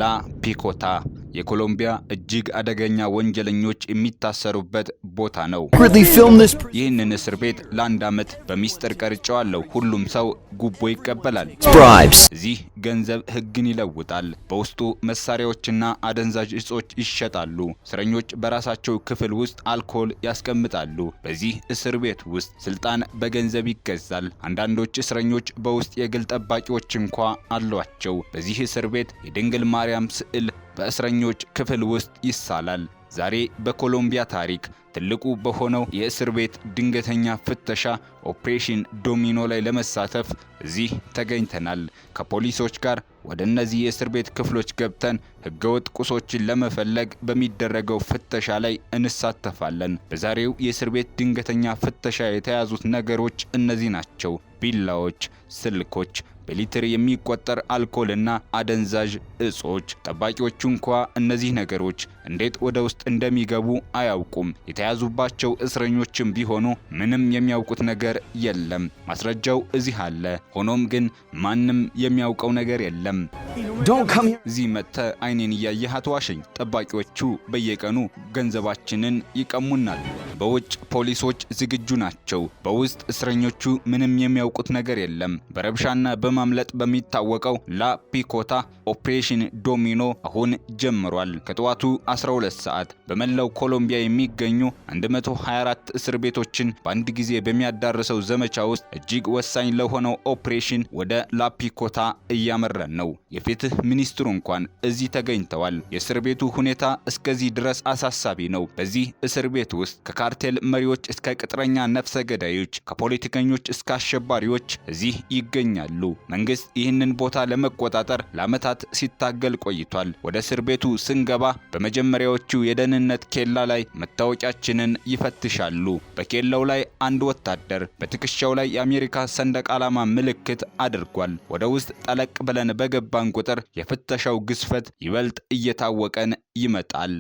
ላ ፒኮታ የኮሎምቢያ እጅግ አደገኛ ወንጀለኞች የሚታሰሩበት ቦታ ነው። Secretly filmed this ይህንን እስር ቤት ለአንድ ዓመት በሚስጥር ቀርጨዋለሁ። ሁሉም ሰው ጉቦ ይቀበላል። bribes. እዚህ ገንዘብ ሕግን ይለውጣል። በውስጡ መሳሪያዎችና አደንዛዥ እጾች ይሸጣሉ። እስረኞች በራሳቸው ክፍል ውስጥ አልኮል ያስቀምጣሉ። በዚህ እስር ቤት ውስጥ ስልጣን በገንዘብ ይገዛል። አንዳንዶች እስረኞች በውስጥ የግል ጠባቂዎች እንኳ አሏቸው። በዚህ እስር ቤት የድንግል ማርያም ስዕል በእስረኞች ክፍል ውስጥ ይሳላል። ዛሬ በኮሎምቢያ ታሪክ ትልቁ በሆነው የእስር ቤት ድንገተኛ ፍተሻ ኦፕሬሽን ዶሚኖ ላይ ለመሳተፍ እዚህ ተገኝተናል። ከፖሊሶች ጋር ወደ እነዚህ የእስር ቤት ክፍሎች ገብተን ህገወጥ ቁሶችን ለመፈለግ በሚደረገው ፍተሻ ላይ እንሳተፋለን። በዛሬው የእስር ቤት ድንገተኛ ፍተሻ የተያዙት ነገሮች እነዚህ ናቸው፦ ቢላዎች፣ ስልኮች፣ በሊትር የሚቆጠር አልኮልና አደንዛዥ እጾች። ጠባቂዎቹ እንኳ እነዚህ ነገሮች እንዴት ወደ ውስጥ እንደሚገቡ አያውቁም። የተያዙባቸው እስረኞችም ቢሆኑ ምንም የሚያውቁት ነገር የለም። ማስረጃው እዚህ አለ። ሆኖም ግን ማንም የሚያውቀው ነገር የለም። Don't come here. እዚህ መጥተህ አይኔን እያየህ አትዋሸኝ። ጠባቂዎቹ በየቀኑ ገንዘባችንን ይቀሙናል። በውጭ ፖሊሶች ዝግጁ ናቸው። በውስጥ እስረኞቹ ምንም የሚያውቁት ነገር የለም። በረብሻና በማምለጥ በሚታወቀው ላ ፒኮታ ኦፕሬሽን ዶሚኖ አሁን ጀምሯል። ከጠዋቱ 12 ሰዓት በመላው ኮሎምቢያ የሚገኙ 124 እስር ቤቶችን በአንድ ጊዜ በሚያዳርሰው ዘመቻ ውስጥ እጅግ ወሳኝ ለሆነው ኦፕሬሽን ወደ ላፒኮታ እያመራን ነው። የፍትህ ሚኒስትሩ እንኳን እዚህ ተገኝተዋል። የእስር ቤቱ ሁኔታ እስከዚህ ድረስ አሳሳቢ ነው። በዚህ እስር ቤት ውስጥ ከካርቴል መሪዎች እስከ ቅጥረኛ ነፍሰ ገዳዮች፣ ከፖለቲከኞች እስከ አሸባሪዎች እዚህ ይገኛሉ። መንግስት ይህንን ቦታ ለመቆጣጠር ለዓመታት ሲታገል ቆይቷል። ወደ እስር ቤቱ ስንገባ በመጀመሪያዎቹ የደህንነት ኬላ ላይ መታወቂያችንን ይፈትሻሉ። በኬላው ላይ አንድ ወታደር በትከሻው ላይ የአሜሪካ ሰንደቅ ዓላማ ምልክት አድርጓል። ወደ ውስጥ ጠለቅ ብለን በገባን ቁጥር የፍተሻው ግዝፈት ይበልጥ እየታወቀን ይመጣል።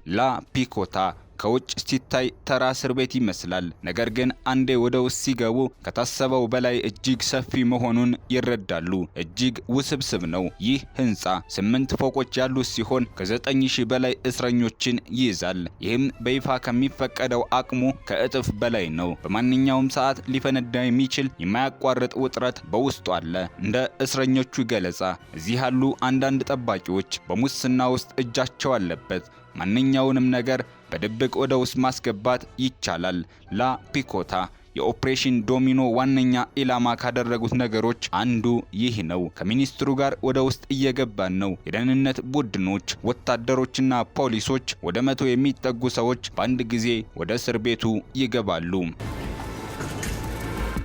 ላ ፒኮታ ከውጭ ሲታይ ተራ እስር ቤት ይመስላል። ነገር ግን አንዴ ወደ ውስጥ ሲገቡ ከታሰበው በላይ እጅግ ሰፊ መሆኑን ይረዳሉ። እጅግ ውስብስብ ነው። ይህ ህንፃ ስምንት ፎቆች ያሉት ሲሆን ከ9,000 በላይ እስረኞችን ይይዛል። ይህም በይፋ ከሚፈቀደው አቅሙ ከእጥፍ በላይ ነው። በማንኛውም ሰዓት ሊፈነዳ የሚችል የማያቋርጥ ውጥረት በውስጡ አለ። እንደ እስረኞቹ ገለጻ እዚህ ያሉ አንዳንድ ጠባቂዎች በሙስና ውስጥ እጃቸው አለበት። ማንኛውንም ነገር በድብቅ ወደ ውስጥ ማስገባት ይቻላል። ላ ፒኮታ የኦፕሬሽን ዶሚኖ ዋነኛ ኢላማ ካደረጉት ነገሮች አንዱ ይህ ነው። ከሚኒስትሩ ጋር ወደ ውስጥ እየገባን ነው። የደህንነት ቡድኖች፣ ወታደሮችና ፖሊሶች ወደ 100 የሚጠጉ ሰዎች በአንድ ጊዜ ወደ እስር ቤቱ ይገባሉ።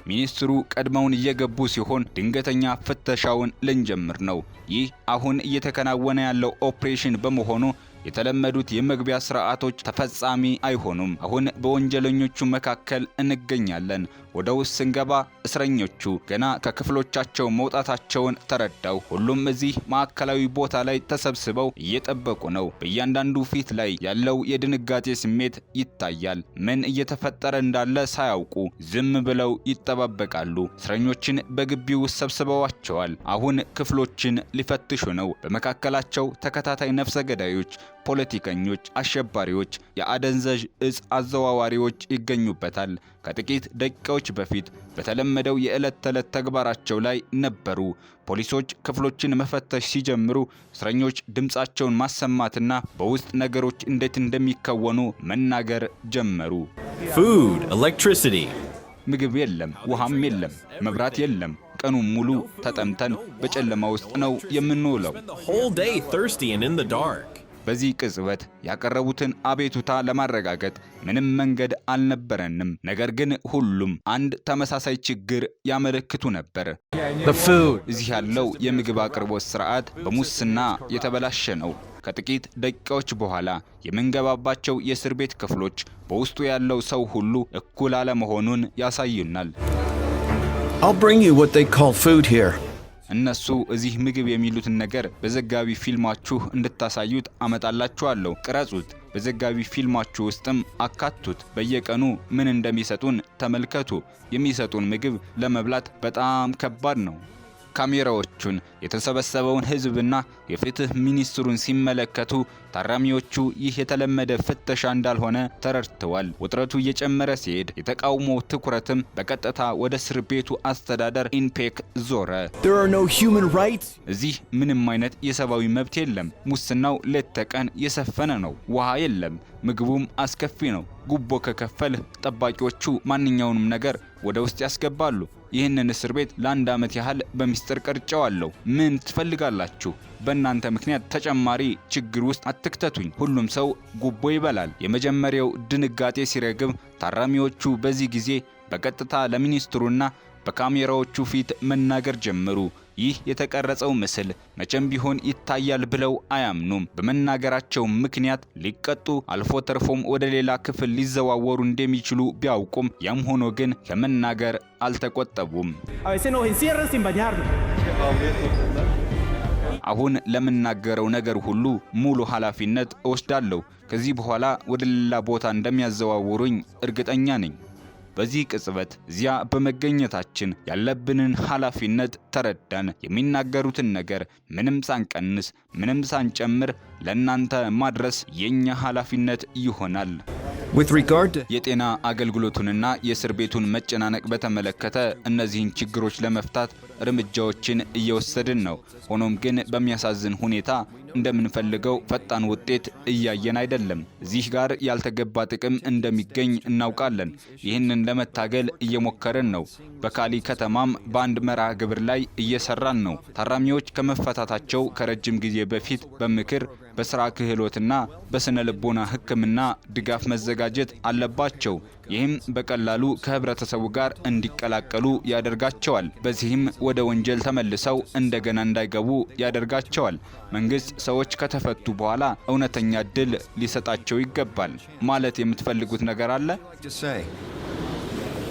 ሚኒስትሩ ቀድመውን እየገቡ ሲሆን ድንገተኛ ፍተሻውን ልንጀምር ነው። ይህ አሁን እየተከናወነ ያለው ኦፕሬሽን በመሆኑ የተለመዱት የመግቢያ ስርዓቶች ተፈጻሚ አይሆኑም። አሁን በወንጀለኞቹ መካከል እንገኛለን። ወደ ውስጥ ስንገባ እስረኞቹ ገና ከክፍሎቻቸው መውጣታቸውን ተረዳሁ። ሁሉም እዚህ ማዕከላዊ ቦታ ላይ ተሰብስበው እየጠበቁ ነው። በእያንዳንዱ ፊት ላይ ያለው የድንጋጤ ስሜት ይታያል። ምን እየተፈጠረ እንዳለ ሳያውቁ ዝም ብለው ይጠባበቃሉ። እስረኞችን በግቢው ውስጥ ሰብስበዋቸዋል። አሁን ክፍሎችን ሊፈትሹ ነው። በመካከላቸው ተከታታይ ነፍሰ ገዳዮች፣ ፖለቲከኞች፣ አሸባሪዎች፣ የአደንዛዥ እጽ አዘዋዋሪዎች ይገኙበታል። ከጥቂት ደቂቃዎች በፊት በተለመደው የዕለት ተዕለት ተግባራቸው ላይ ነበሩ። ፖሊሶች ክፍሎችን መፈተሽ ሲጀምሩ እስረኞች ድምፃቸውን ማሰማትና በውስጥ ነገሮች እንዴት እንደሚከወኑ መናገር ጀመሩ። Food, electricity. ምግብ የለም፣ ውሃም የለም፣ መብራት የለም። ቀኑን ሙሉ ተጠምተን በጨለማ ውስጥ ነው የምንውለው። Spend the whole day thirsty and in the dark. በዚህ ቅጽበት ያቀረቡትን አቤቱታ ለማረጋገጥ ምንም መንገድ አልነበረንም። ነገር ግን ሁሉም አንድ ተመሳሳይ ችግር ያመለክቱ ነበር። The food. እዚህ ያለው የምግብ አቅርቦት ስርዓት በሙስና የተበላሸ ነው። ከጥቂት ደቂቃዎች በኋላ የምንገባባቸው የእስር ቤት ክፍሎች በውስጡ ያለው ሰው ሁሉ እኩል አለመሆኑን ያሳዩናል። I'll bring you what they call food here. እነሱ እዚህ ምግብ የሚሉትን ነገር በዘጋቢ ፊልማችሁ እንድታሳዩት አመጣላችኋለሁ። ቅረጹት። በዘጋቢ ፊልማችሁ ውስጥም አካቱት። በየቀኑ ምን እንደሚሰጡን ተመልከቱ። የሚሰጡን ምግብ ለመብላት በጣም ከባድ ነው። ካሜራዎቹን፣ የተሰበሰበውን ሕዝብና የፍትህ ሚኒስትሩን ሲመለከቱ ታራሚዎቹ ይህ የተለመደ ፍተሻ እንዳልሆነ ተረድተዋል። ውጥረቱ እየጨመረ ሲሄድ የተቃውሞ ትኩረትም በቀጥታ ወደ እስር ቤቱ አስተዳደር ኢንፔክ ዞረ። There are no human rights. እዚህ ምንም አይነት የሰብአዊ መብት የለም። ሙስናው ሌት ተቀን የሰፈነ ነው። ውሃ የለም። ምግቡም አስከፊ ነው። ጉቦ ከከፈልህ ጠባቂዎቹ ማንኛውንም ነገር ወደ ውስጥ ያስገባሉ። ይህንን እስር ቤት ለ1 ዓመት ያህል በሚስጥር ቀርጨዋለሁ። ምን ትፈልጋላችሁ? በእናንተ ምክንያት ተጨማሪ ችግር ውስጥ አትክተቱኝ። ሁሉም ሰው ጉቦ ይበላል። የመጀመሪያው ድንጋጤ ሲረግብ ታራሚዎቹ በዚህ ጊዜ በቀጥታ ለሚኒስትሩና በካሜራዎቹ ፊት መናገር ጀመሩ። ይህ የተቀረጸው ምስል መቼም ቢሆን ይታያል ብለው አያምኑም። በመናገራቸው ምክንያት ሊቀጡ፣ አልፎ ተርፎም ወደ ሌላ ክፍል ሊዘዋወሩ እንደሚችሉ ቢያውቁም፣ ያም ሆኖ ግን ከመናገር አልተቆጠቡም። A veces nos encierran sin bañarnos. አሁን ለምናገረው ነገር ሁሉ ሙሉ ኃላፊነት እወስዳለሁ። ከዚህ በኋላ ወደ ሌላ ቦታ እንደሚያዘዋውሩኝ እርግጠኛ ነኝ። በዚህ ቅጽበት እዚያ በመገኘታችን ያለብንን ኃላፊነት ተረዳን። የሚናገሩትን ነገር ምንም ሳንቀንስ፣ ምንም ሳንጨምር ለእናንተ ማድረስ የኛ ኃላፊነት ይሆናል። With regard to የጤና አገልግሎቱንና የእስር ቤቱን መጨናነቅ በተመለከተ እነዚህን ችግሮች ለመፍታት እርምጃዎችን እየወሰድን ነው። ሆኖም ግን በሚያሳዝን ሁኔታ እንደምንፈልገው ፈጣን ውጤት እያየን አይደለም። እዚህ ጋር ያልተገባ ጥቅም እንደሚገኝ እናውቃለን። ይህንን ለመታገል እየሞከርን ነው። በካሊ ከተማም በአንድ መርሃ ግብር ላይ እየሰራን ነው። ታራሚዎች ከመፈታታቸው ከረጅም ጊዜ በፊት በምክር፣ በስራ ክህሎትና በስነ ልቦና ሕክምና ድጋፍ መዘጋጀት አለባቸው። ይህም በቀላሉ ከህብረተሰቡ ጋር እንዲቀላቀሉ ያደርጋቸዋል። በዚህም ወደ ወንጀል ተመልሰው እንደገና እንዳይገቡ ያደርጋቸዋል። መንግስት ሰዎች ከተፈቱ በኋላ እውነተኛ እድል ሊሰጣቸው ይገባል። ማለት የምትፈልጉት ነገር አለ? To say.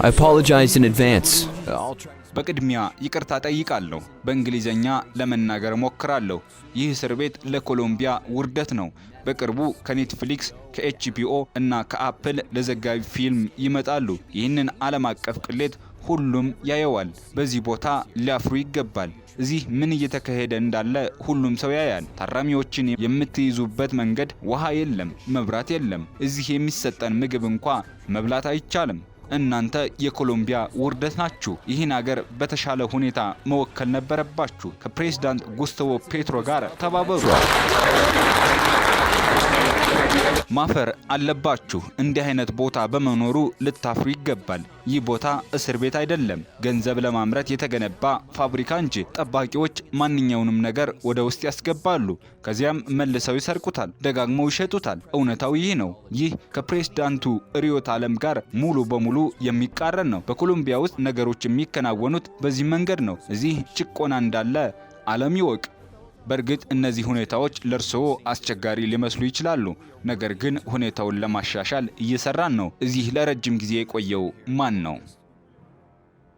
I apologize in advance. I'll try. በቅድሚያ ይቅርታ ጠይቃለሁ። በእንግሊዘኛ ለመናገር እሞክራለሁ። ይህ እስር ቤት ለኮሎምቢያ ውርደት ነው። በቅርቡ ከኔትፍሊክስ፣ ከኤችቢኦ እና ከአፕል ለዘጋቢ ፊልም ይመጣሉ። ይህንን ዓለም አቀፍ ቅሌት ሁሉም ያየዋል። በዚህ ቦታ ሊያፍሩ ይገባል። እዚህ ምን እየተካሄደ እንዳለ ሁሉም ሰው ያያል። ታራሚዎችን የምትይዙበት መንገድ፣ ውሃ የለም፣ መብራት የለም። እዚህ የሚሰጠን ምግብ እንኳ መብላት አይቻልም። እናንተ የኮሎምቢያ ውርደት ናችሁ። ይህን አገር በተሻለ ሁኔታ መወከል ነበረባችሁ። ከፕሬዝዳንት ጉስታቮ ፔትሮ ጋር ተባበሩ። ማፈር አለባችሁ። እንዲህ አይነት ቦታ በመኖሩ ልታፍሩ ይገባል። ይህ ቦታ እስር ቤት አይደለም፣ ገንዘብ ለማምረት የተገነባ ፋብሪካ እንጂ። ጠባቂዎች ማንኛውንም ነገር ወደ ውስጥ ያስገባሉ፣ ከዚያም መልሰው ይሰርቁታል፣ ደጋግመው ይሸጡታል። እውነታው ይህ ነው። ይህ ከፕሬዝዳንቱ ርዕዮተ ዓለም ጋር ሙሉ በሙሉ የሚቃረን ነው። በኮሎምቢያ ውስጥ ነገሮች የሚከናወኑት በዚህ መንገድ ነው። እዚህ ጭቆና እንዳለ ዓለም ይወቅ። በእርግጥ እነዚህ ሁኔታዎች ለእርስዎ አስቸጋሪ ሊመስሉ ይችላሉ። ነገር ግን ሁኔታውን ለማሻሻል እየሰራን ነው። እዚህ ለረጅም ጊዜ የቆየው ማን ነው?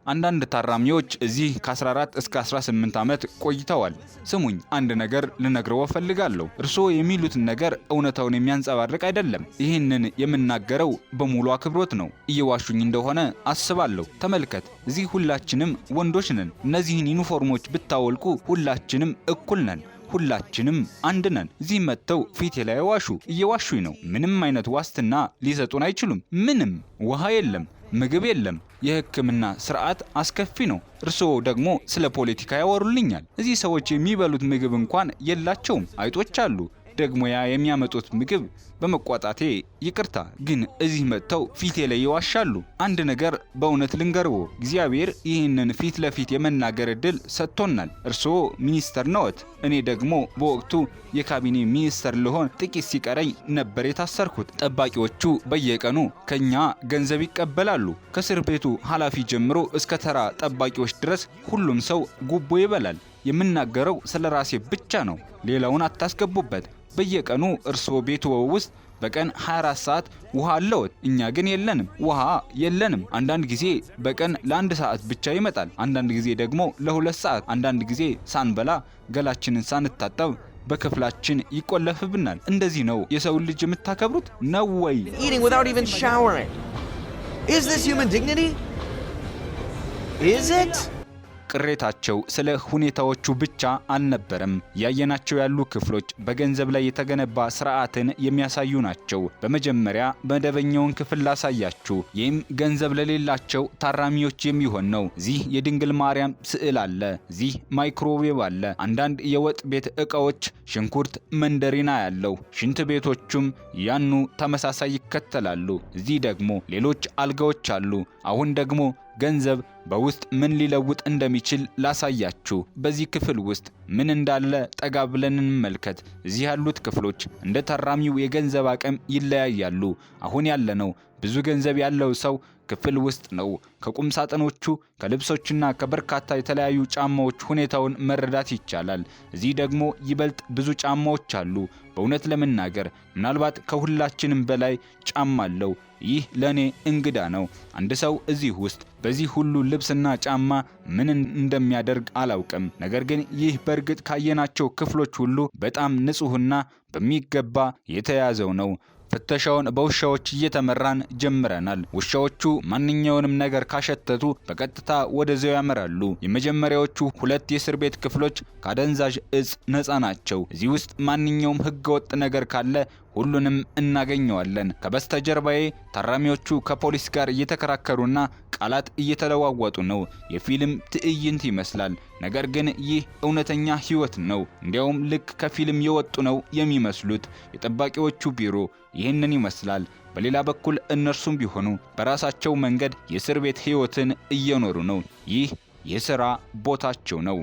አንዳንድ ታራሚዎች እዚህ ከ14 እስከ 18 ዓመት ቆይተዋል። ስሙኝ፣ አንድ ነገር ልነግርዎ እፈልጋለሁ። እርስዎ የሚሉትን ነገር እውነታውን የሚያንጸባርቅ አይደለም። ይህንን የምናገረው በሙሉ አክብሮት ነው። እየዋሹኝ እንደሆነ አስባለሁ። ተመልከት፣ እዚህ ሁላችንም ወንዶች ነን። እነዚህን ዩኒፎርሞች ብታወልቁ ሁላችንም እኩል ነን። ሁላችንም አንድ ነን። እዚህ መጥተው ፊቴ ላይ ዋሹ። እየዋሹኝ ነው። ምንም አይነት ዋስትና ሊሰጡን አይችሉም። ምንም ውሃ የለም፣ ምግብ የለም። የሕክምና ስርዓት አስከፊ ነው። እርስዎ ደግሞ ስለ ፖለቲካ ያወሩልኛል። እዚህ ሰዎች የሚበሉት ምግብ እንኳን የላቸውም። አይጦች አሉ። ደግሞ ያ የሚያመጡት ምግብ፣ በመቆጣቴ ይቅርታ፣ ግን እዚህ መጥተው ፊቴ ላይ ይዋሻሉ። አንድ ነገር በእውነት ልንገርዎ፣ እግዚአብሔር ይህንን ፊት ለፊት የመናገር እድል ሰጥቶናል። እርስዎ ሚኒስተር ነዎት። እኔ ደግሞ በወቅቱ የካቢኔ ሚኒስተር ልሆን ጥቂት ሲቀረኝ ነበር የታሰርኩት። ጠባቂዎቹ በየቀኑ ከኛ ገንዘብ ይቀበላሉ። ከእስር ቤቱ ኃላፊ ጀምሮ እስከ ተራ ጠባቂዎች ድረስ ሁሉም ሰው ጉቦ ይበላል። የምናገረው ስለ ራሴ ብቻ ነው። ሌላውን አታስገቡበት። በየቀኑ እርስዎ ቤትዎ ውስጥ በቀን 24 ሰዓት ውሃ አለዎት። እኛ ግን የለንም፣ ውሃ የለንም። አንዳንድ ጊዜ በቀን ለ1 ሰዓት ብቻ ይመጣል። አንዳንድ ጊዜ ደግሞ ለ2 ሰዓት። አንዳንድ ጊዜ ሳንበላ፣ ገላችንን ሳንታጠብ በክፍላችን ይቆለፍብናል። እንደዚህ ነው የሰው ልጅ የምታከብሩት ነው ወይ? Eating without even showering. Is this human dignity? Is it? ቅሬታቸው ስለ ሁኔታዎቹ ብቻ አልነበረም። ያየናቸው ያሉ ክፍሎች በገንዘብ ላይ የተገነባ ስርዓትን የሚያሳዩ ናቸው። በመጀመሪያ መደበኛውን ክፍል ላሳያችሁ። ይህም ገንዘብ ለሌላቸው ታራሚዎች የሚሆን ነው። እዚህ የድንግል ማርያም ስዕል አለ። እዚህ ማይክሮዌቭ አለ። አንዳንድ የወጥ ቤት ዕቃዎች፣ ሽንኩርት፣ መንደሪና ያለው። ሽንት ቤቶቹም ያኑ ተመሳሳይ ይከተላሉ። እዚህ ደግሞ ሌሎች አልጋዎች አሉ። አሁን ደግሞ ገንዘብ በውስጥ ምን ሊለውጥ እንደሚችል ላሳያችሁ። በዚህ ክፍል ውስጥ ምን እንዳለ ጠጋ ብለን እንመልከት። እዚህ ያሉት ክፍሎች እንደ ታራሚው የገንዘብ አቅም ይለያያሉ። አሁን ያለነው ብዙ ገንዘብ ያለው ሰው ክፍል ውስጥ ነው። ከቁም ሳጥኖቹ፣ ከልብሶችና ከበርካታ የተለያዩ ጫማዎች ሁኔታውን መረዳት ይቻላል። እዚህ ደግሞ ይበልጥ ብዙ ጫማዎች አሉ። በእውነት ለመናገር ምናልባት ከሁላችንም በላይ ጫማ አለው። ይህ ለእኔ እንግዳ ነው። አንድ ሰው እዚህ ውስጥ በዚህ ሁሉ ልብስና ጫማ ምን እንደሚያደርግ አላውቅም። ነገር ግን ይህ በእርግጥ ካየናቸው ክፍሎች ሁሉ በጣም ንጹህና በሚገባ የተያዘው ነው። ፍተሻውን በውሻዎች እየተመራን ጀምረናል። ውሻዎቹ ማንኛውንም ነገር ካሸተቱ በቀጥታ ወደዚያው ያመራሉ። የመጀመሪያዎቹ ሁለት የእስር ቤት ክፍሎች ከአደንዛዥ እጽ ነፃ ናቸው። እዚህ ውስጥ ማንኛውም ህገወጥ ነገር ካለ ሁሉንም እናገኘዋለን። ከበስተጀርባዬ ታራሚዎቹ ከፖሊስ ጋር እየተከራከሩና ቃላት እየተለዋወጡ ነው። የፊልም ትዕይንት ይመስላል። ነገር ግን ይህ እውነተኛ ህይወት ነው። እንዲያውም ልክ ከፊልም የወጡ ነው የሚመስሉት። የጠባቂዎቹ ቢሮ ይህንን ይመስላል። በሌላ በኩል እነርሱም ቢሆኑ በራሳቸው መንገድ የእስር ቤት ህይወትን እየኖሩ ነው። ይህ የሥራ ቦታቸው ነው።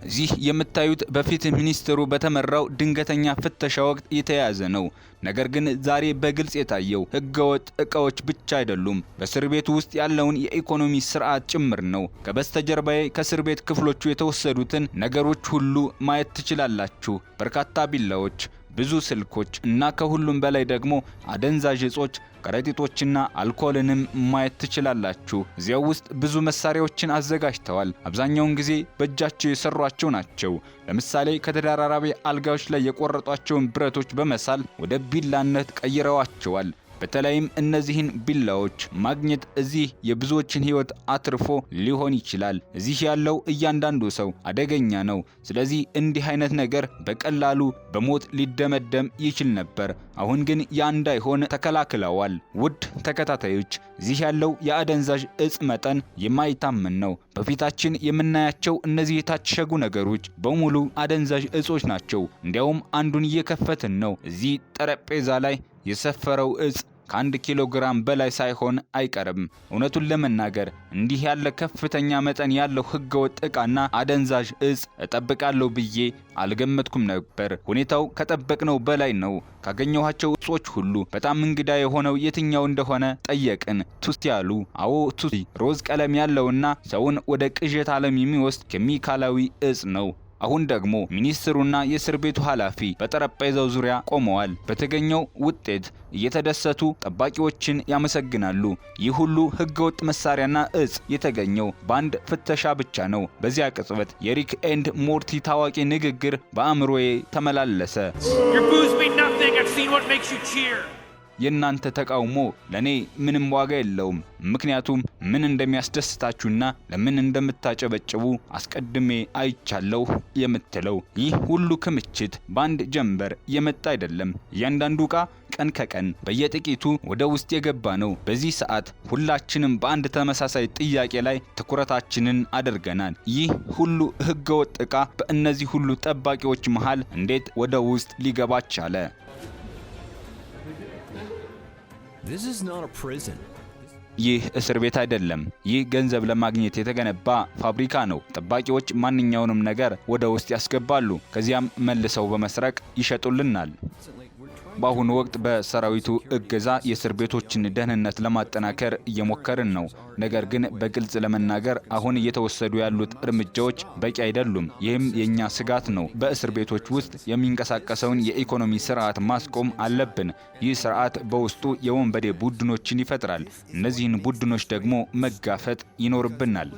እዚህ የምታዩት በፍትህ ሚኒስትሩ በተመራው ድንገተኛ ፍተሻ ወቅት የተያዘ ነው። ነገር ግን ዛሬ በግልጽ የታየው ህገወጥ እቃዎች ብቻ አይደሉም፣ በእስር ቤቱ ውስጥ ያለውን የኢኮኖሚ ስርዓት ጭምር ነው። ከበስተጀርባዬ ከእስር ቤት ክፍሎቹ የተወሰዱትን ነገሮች ሁሉ ማየት ትችላላችሁ። በርካታ ቢላዎች፣ ብዙ ስልኮች እና ከሁሉም በላይ ደግሞ አደንዛዥ እጾች፣ ከረጢቶችና አልኮልንም ማየት ትችላላችሁ። እዚያው ውስጥ ብዙ መሳሪያዎችን አዘጋጅተዋል። አብዛኛውን ጊዜ በእጃቸው የሰሯቸው ናቸው። ለምሳሌ ከተደራራቢ አልጋዎች ላይ የቆረጧቸውን ብረቶች በመሳል ወደ ቢላነት ቀይረዋቸዋል። በተለይም እነዚህን ቢላዎች ማግኘት እዚህ የብዙዎችን ሕይወት አትርፎ ሊሆን ይችላል። እዚህ ያለው እያንዳንዱ ሰው አደገኛ ነው። ስለዚህ እንዲህ አይነት ነገር በቀላሉ በሞት ሊደመደም ይችል ነበር። አሁን ግን ያ እንዳይሆን ተከላክለዋል። ውድ ተከታታዮች፣ እዚህ ያለው የአደንዛዥ እጽ መጠን የማይታመን ነው። በፊታችን የምናያቸው እነዚህ የታሸጉ ነገሮች በሙሉ አደንዛዥ እጾች ናቸው። እንዲያውም አንዱን እየከፈትን ነው። እዚህ ጠረጴዛ ላይ የሰፈረው እጽ ከ1 ኪሎ ግራም በላይ ሳይሆን አይቀርም። እውነቱን ለመናገር እንዲህ ያለ ከፍተኛ መጠን ያለው ህገወጥ ዕቃና አደንዛዥ እጽ እጠብቃለሁ ብዬ አልገመትኩም ነበር። ሁኔታው ከጠበቅነው በላይ ነው። ካገኘኋቸው እጾች ሁሉ በጣም እንግዳ የሆነው የትኛው እንደሆነ ጠየቅን። ቱሲ አሉ። አዎ፣ ቱሲ፣ ሮዝ ቀለም ያለውና ሰውን ወደ ቅዠት ዓለም የሚወስድ ኬሚካላዊ እጽ ነው። አሁን ደግሞ ሚኒስትሩና የእስር ቤቱ ኃላፊ በጠረጴዛው ዙሪያ ቆመዋል። በተገኘው ውጤት እየተደሰቱ ጠባቂዎችን ያመሰግናሉ። ይህ ሁሉ ህገወጥ መሳሪያና እጽ የተገኘው በአንድ ፍተሻ ብቻ ነው። በዚያ ቅጽበት የሪክ ኤንድ ሞርቲ ታዋቂ ንግግር በአእምሮዬ ተመላለሰ። Your boos mean nothing. I've seen what makes you cheer. የእናንተ ተቃውሞ ለእኔ ምንም ዋጋ የለውም፣ ምክንያቱም ምን እንደሚያስደስታችሁና ለምን እንደምታጨበጭቡ አስቀድሜ አይቻለሁ የምትለው። ይህ ሁሉ ክምችት በአንድ ጀንበር የመጣ አይደለም። እያንዳንዱ ዕቃ ቀን ከቀን በየጥቂቱ ወደ ውስጥ የገባ ነው። በዚህ ሰዓት ሁላችንም በአንድ ተመሳሳይ ጥያቄ ላይ ትኩረታችንን አድርገናል። ይህ ሁሉ ህገወጥ ዕቃ በእነዚህ ሁሉ ጠባቂዎች መሃል እንዴት ወደ ውስጥ ሊገባ ቻለ? This is not a prison. ይህ እስር ቤት አይደለም። ይህ ገንዘብ ለማግኘት የተገነባ ፋብሪካ ነው። ጠባቂዎች ማንኛውንም ነገር ወደ ውስጥ ያስገባሉ። ከዚያም መልሰው በመስረቅ ይሸጡልናል። Recently, we're trying በአሁኑ ወቅት በሰራዊቱ እገዛ የእስር ቤቶችን ደህንነት ለማጠናከር እየሞከርን ነው። ነገር ግን በግልጽ ለመናገር አሁን እየተወሰዱ ያሉት እርምጃዎች በቂ አይደሉም። ይህም የእኛ ስጋት ነው። በእስር ቤቶች ውስጥ የሚንቀሳቀሰውን የኢኮኖሚ ስርዓት ማስቆም አለብን። ይህ ስርዓት በውስጡ የወንበዴ ቡድኖችን ይፈጥራል። እነዚህን ቡድኖች ደግሞ መጋፈጥ ይኖርብናል።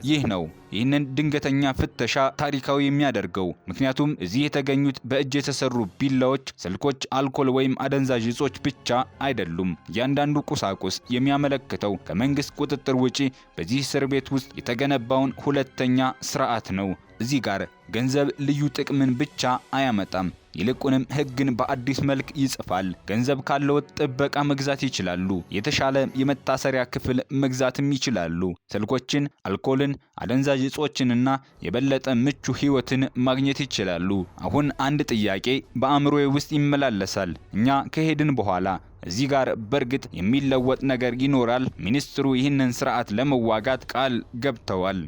ይህ ነው ይህንን ድንገተኛ ፍተሻ ታሪካዊ የሚያደርገው። ምክንያቱም እዚህ የተገኙት በእጅ የተሰሩ ቢላዎች፣ ስልኮች፣ አልኮል ወይም አደንዛዥ እጾች ብቻ አይደሉም። እያንዳንዱ ቁሳቁስ የሚያመለክተው ከመንግስት ቁጥጥር ውጪ በዚህ እስር ቤት ውስጥ የተገነባውን ሁለተኛ ስርዓት ነው። እዚህ ጋር ገንዘብ ልዩ ጥቅምን ብቻ አያመጣም። ይልቁንም ሕግን በአዲስ መልክ ይጽፋል። ገንዘብ ካለዎት ጥበቃ መግዛት ይችላሉ። የተሻለ የመታሰሪያ ክፍል መግዛትም ይችላሉ። ስልኮችን፣ አልኮልን፣ አደንዛዥ እጾችንና የበለጠ ምቹ ሕይወትን ማግኘት ይችላሉ። አሁን አንድ ጥያቄ በአእምሮዬ ውስጥ ይመላለሳል። እኛ ከሄድን በኋላ እዚህ ጋር በእርግጥ የሚለወጥ ነገር ይኖራል? ሚኒስትሩ ይህንን ስርዓት ለመዋጋት ቃል ገብተዋል።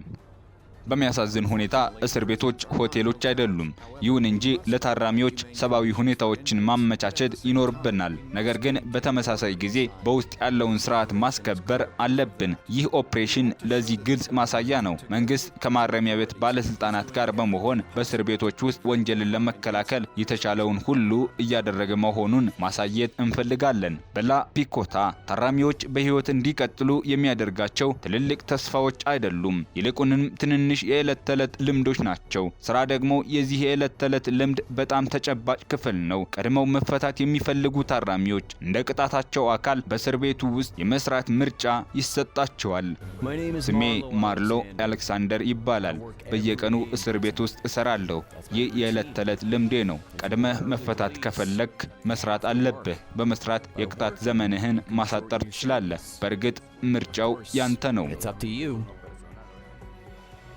በሚያሳዝን ሁኔታ እስር ቤቶች ሆቴሎች አይደሉም። ይሁን እንጂ ለታራሚዎች ሰብአዊ ሁኔታዎችን ማመቻቸት ይኖርብናል። ነገር ግን በተመሳሳይ ጊዜ በውስጥ ያለውን ስርዓት ማስከበር አለብን። ይህ ኦፕሬሽን ለዚህ ግልጽ ማሳያ ነው። መንግስት ከማረሚያ ቤት ባለስልጣናት ጋር በመሆን በእስር ቤቶች ውስጥ ወንጀልን ለመከላከል የተቻለውን ሁሉ እያደረገ መሆኑን ማሳየት እንፈልጋለን። በላ ፒኮታ ታራሚዎች በህይወት እንዲቀጥሉ የሚያደርጋቸው ትልልቅ ተስፋዎች አይደሉም። ይልቁንም ትንንሽ የዕለት ተዕለት ልምዶች ናቸው። ስራ ደግሞ የዚህ የዕለት ተዕለት ልምድ በጣም ተጨባጭ ክፍል ነው። ቀድመው መፈታት የሚፈልጉ ታራሚዎች እንደ ቅጣታቸው አካል በእስር ቤቱ ውስጥ የመስራት ምርጫ ይሰጣቸዋል። ስሜ ማርሎ አሌክሳንደር ይባላል። በየቀኑ እስር ቤት ውስጥ እሰራለሁ። ይህ የዕለት ተዕለት ልምዴ ነው። ቀድመህ መፈታት ከፈለክ መስራት አለብህ። በመስራት የቅጣት ዘመንህን ማሳጠር ትችላለህ። በእርግጥ ምርጫው ያንተ ነው። It's up to you.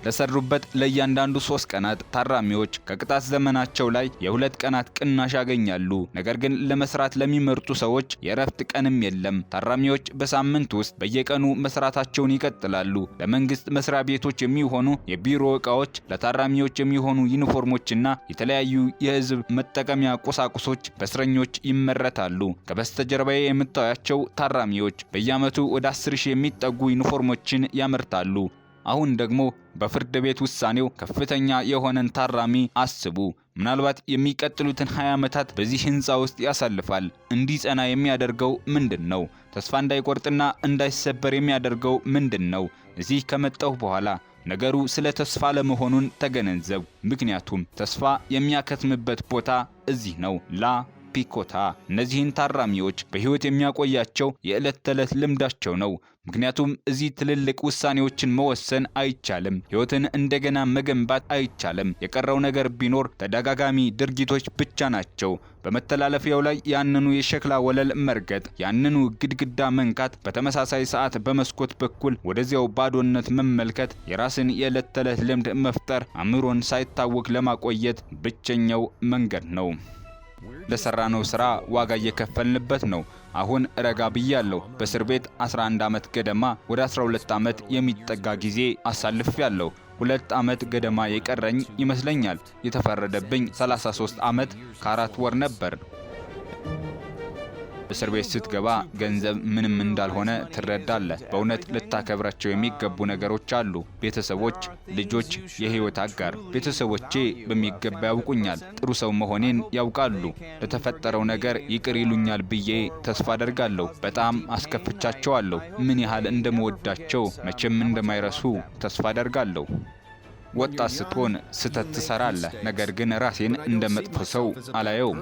ለሰሩበት ለእያንዳንዱ 3 ቀናት ታራሚዎች ከቅጣት ዘመናቸው ላይ የ2 ቀናት ቅናሽ ያገኛሉ። ነገር ግን ለመስራት ለሚመርጡ ሰዎች የእረፍት ቀንም የለም። ታራሚዎች በሳምንት ውስጥ በየቀኑ መስራታቸውን ይቀጥላሉ። ለመንግስት መስሪያ ቤቶች የሚሆኑ የቢሮ ዕቃዎች፣ ለታራሚዎች የሚሆኑ ዩኒፎርሞችና የተለያዩ የህዝብ መጠቀሚያ ቁሳቁሶች በእስረኞች ይመረታሉ። ከበስተጀርባዬ የምታያቸው ታራሚዎች በየዓመቱ ወደ 10 ሺህ የሚጠጉ ዩኒፎርሞችን ያመርታሉ። አሁን ደግሞ በፍርድ ቤት ውሳኔው ከፍተኛ የሆነን ታራሚ አስቡ። ምናልባት የሚቀጥሉትን 20 ዓመታት በዚህ ህንፃ ውስጥ ያሳልፋል። እንዲጸና የሚያደርገው ምንድን ነው? ተስፋ እንዳይቆርጥና እንዳይሰበር የሚያደርገው ምንድን ነው? እዚህ ከመጣሁ በኋላ ነገሩ ስለ ተስፋ አለመሆኑን ተገነዘብኩ። ምክንያቱም ተስፋ የሚያከትምበት ቦታ እዚህ ነው። ላ ፒኮታ እነዚህን ታራሚዎች በሕይወት የሚያቆያቸው የዕለት ተዕለት ልምዳቸው ነው። ምክንያቱም እዚህ ትልልቅ ውሳኔዎችን መወሰን አይቻልም። ሕይወትን እንደገና መገንባት አይቻልም። የቀረው ነገር ቢኖር ተደጋጋሚ ድርጊቶች ብቻ ናቸው። በመተላለፊያው ላይ ያንኑ የሸክላ ወለል መርገጥ፣ ያንኑ ግድግዳ መንካት፣ በተመሳሳይ ሰዓት በመስኮት በኩል ወደዚያው ባዶነት መመልከት፣ የራስን የዕለት ተዕለት ልምድ መፍጠር አእምሮን ሳይታወክ ለማቆየት ብቸኛው መንገድ ነው። ለሰራነው ስራ ዋጋ እየከፈልንበት ነው። አሁን ረጋ ብያለሁ። በእስር ቤት 11 ዓመት ገደማ፣ ወደ 12 ዓመት የሚጠጋ ጊዜ አሳልፌያለሁ። 2 ዓመት ገደማ የቀረኝ ይመስለኛል። የተፈረደብኝ 33 ዓመት ከ4 ወር ነበር። እስር ቤት ስትገባ ገንዘብ ምንም እንዳልሆነ ትረዳለህ። በእውነት ልታከብራቸው የሚገቡ ነገሮች አሉ። ቤተሰቦች፣ ልጆች፣ የህይወት አጋር። ቤተሰቦቼ በሚገባ ያውቁኛል። ጥሩ ሰው መሆኔን ያውቃሉ። ለተፈጠረው ነገር ይቅር ይሉኛል ብዬ ተስፋ አደርጋለሁ። በጣም አስከፍቻቸዋለሁ። ምን ያህል እንደምወዳቸው መቼም እንደማይረሱ ተስፋ አደርጋለሁ። ወጣት ስትሆን ስህተት ትሰራለህ። ነገር ግን ራሴን እንደ መጥፎ ሰው አላየውም።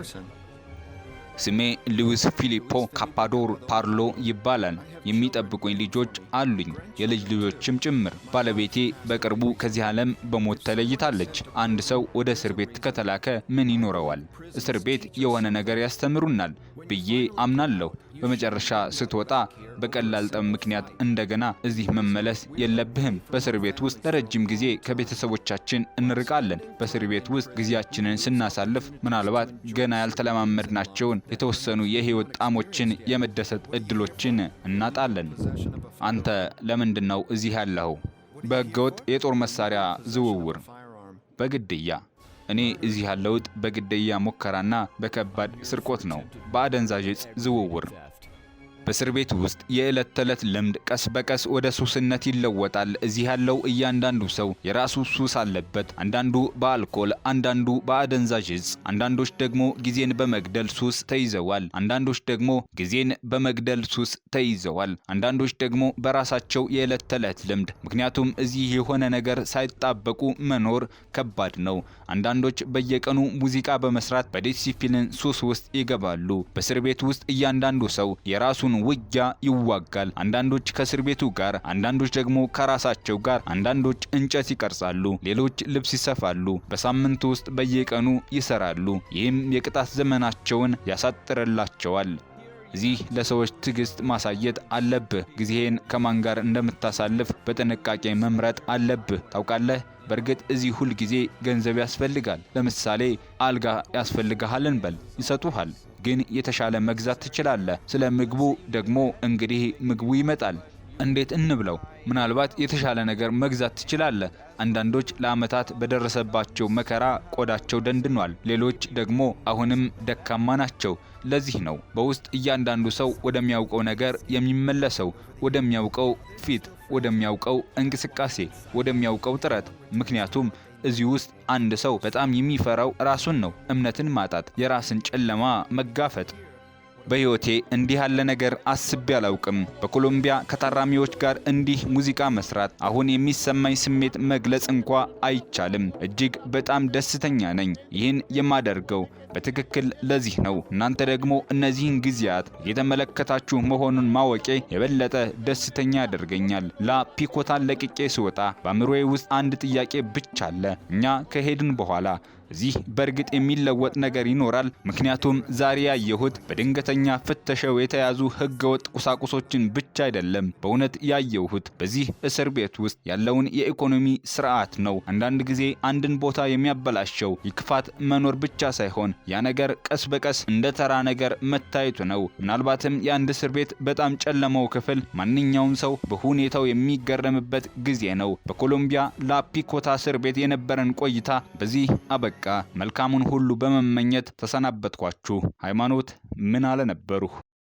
ስሜ ሉዊስ ፊሊፖ ካፓዶር ፓርሎ ይባላል። የሚጠብቁኝ ልጆች አሉኝ፣ የልጅ ልጆችም ጭምር። ባለቤቴ በቅርቡ ከዚህ ዓለም በሞት ተለይታለች። አንድ ሰው ወደ እስር ቤት ከተላከ ምን ይኖረዋል? እስር ቤት የሆነ ነገር ያስተምሩናል ብዬ አምናለሁ። በመጨረሻ ስትወጣ በቀላል ጠብ ምክንያት እንደገና እዚህ መመለስ የለብህም። በእስር ቤት ውስጥ ለረጅም ጊዜ ከቤተሰቦቻችን እንርቃለን። በእስር ቤት ውስጥ ጊዜያችንን ስናሳልፍ ምናልባት ገና ያልተለማመድናቸውን የተወሰኑ የህይወት ጣዕሞችን የመደሰት እድሎችን እናጣለን። አንተ ለምንድን ነው እዚህ ያለኸው? በህገወጥ የጦር መሳሪያ ዝውውር፣ በግድያ። እኔ እዚህ ያለሁት በግድያ ሙከራና በከባድ ስርቆት ነው፣ በአደንዛዥ እጽ ዝውውር። በእስር ቤት ውስጥ የዕለት ተዕለት ልምድ ቀስ በቀስ ወደ ሱስነት ይለወጣል። እዚህ ያለው እያንዳንዱ ሰው የራሱ ሱስ አለበት። አንዳንዱ በአልኮል፣ አንዳንዱ በአደንዛዥ እጽ፣ አንዳንዶች ደግሞ ጊዜን በመግደል ሱስ ተይዘዋል። አንዳንዶች ደግሞ ጊዜን በመግደል ሱስ ተይዘዋል። አንዳንዶች ደግሞ በራሳቸው የዕለት ተዕለት ልምድ። ምክንያቱም እዚህ የሆነ ነገር ሳይጣበቁ መኖር ከባድ ነው። አንዳንዶች በየቀኑ ሙዚቃ በመስራት በዲሲፕሊን ሱስ ውስጥ ይገባሉ። በእስር ቤት ውስጥ እያንዳንዱ ሰው የራሱን ውጊያ ይዋጋል። አንዳንዶች ከእስር ቤቱ ጋር፣ አንዳንዶች ደግሞ ከራሳቸው ጋር። አንዳንዶች እንጨት ይቀርጻሉ፣ ሌሎች ልብስ ይሰፋሉ። በሳምንቱ ውስጥ በየቀኑ ይሰራሉ። ይህም የቅጣት ዘመናቸውን ያሳጥርላቸዋል። እዚህ ለሰዎች ትዕግስት ማሳየት አለብህ። ጊዜህን ከማን ጋር እንደምታሳልፍ በጥንቃቄ መምረጥ አለብህ። ታውቃለህ፣ በእርግጥ እዚህ ሁል ጊዜ ገንዘብ ያስፈልጋል። ለምሳሌ አልጋ ያስፈልግሃል እንበል፣ ይሰጡሃል፣ ግን የተሻለ መግዛት ትችላለህ። ስለ ምግቡ ደግሞ እንግዲህ ምግቡ ይመጣል። እንዴት እንብለው? ምናልባት የተሻለ ነገር መግዛት ትችላለህ። አንዳንዶች ለዓመታት በደረሰባቸው መከራ ቆዳቸው ደንድኗል። ሌሎች ደግሞ አሁንም ደካማ ናቸው። ለዚህ ነው በውስጥ እያንዳንዱ ሰው ወደሚያውቀው ነገር የሚመለሰው፣ ወደሚያውቀው ፊት፣ ወደሚያውቀው እንቅስቃሴ፣ ወደሚያውቀው ጥረት። ምክንያቱም እዚህ ውስጥ አንድ ሰው በጣም የሚፈራው ራሱን ነው። እምነትን ማጣት፣ የራስን ጨለማ መጋፈጥ። በሕይወቴ እንዲህ ያለ ነገር አስቤ አላውቅም። በኮሎምቢያ ከታራሚዎች ጋር እንዲህ ሙዚቃ መስራት፣ አሁን የሚሰማኝ ስሜት መግለጽ እንኳ አይቻልም። እጅግ በጣም ደስተኛ ነኝ። ይህን የማደርገው በትክክል ለዚህ ነው። እናንተ ደግሞ እነዚህን ጊዜያት እየተመለከታችሁ መሆኑን ማወቄ የበለጠ ደስተኛ ያደርገኛል። ላ ፒኮታን ለቅቄ ስወጣ በአእምሮዬ ውስጥ አንድ ጥያቄ ብቻ አለ። እኛ ከሄድን በኋላ እዚህ በእርግጥ የሚለወጥ ነገር ይኖራል? ምክንያቱም ዛሬ ያየሁት በድንገተኛ ፍተሻው የተያዙ ህገወጥ ቁሳቁሶችን ብቻ አይደለም። በእውነት ያየሁት በዚህ እስር ቤት ውስጥ ያለውን የኢኮኖሚ ስርዓት ነው። አንዳንድ ጊዜ አንድን ቦታ የሚያበላሸው የክፋት መኖር ብቻ ሳይሆን ያ ነገር ቀስ በቀስ እንደ ተራ ነገር መታየቱ ነው። ምናልባትም የአንድ እስር ቤት በጣም ጨለማው ክፍል ማንኛውም ሰው በሁኔታው የሚገረምበት ጊዜ ነው። በኮሎምቢያ ላፒኮታ እስር ቤት የነበረን ቆይታ በዚህ አበቃ። መልካሙን ሁሉ በመመኘት ተሰናበትኳችሁ። ሃይማኖት ምን አለ ነበርሁ።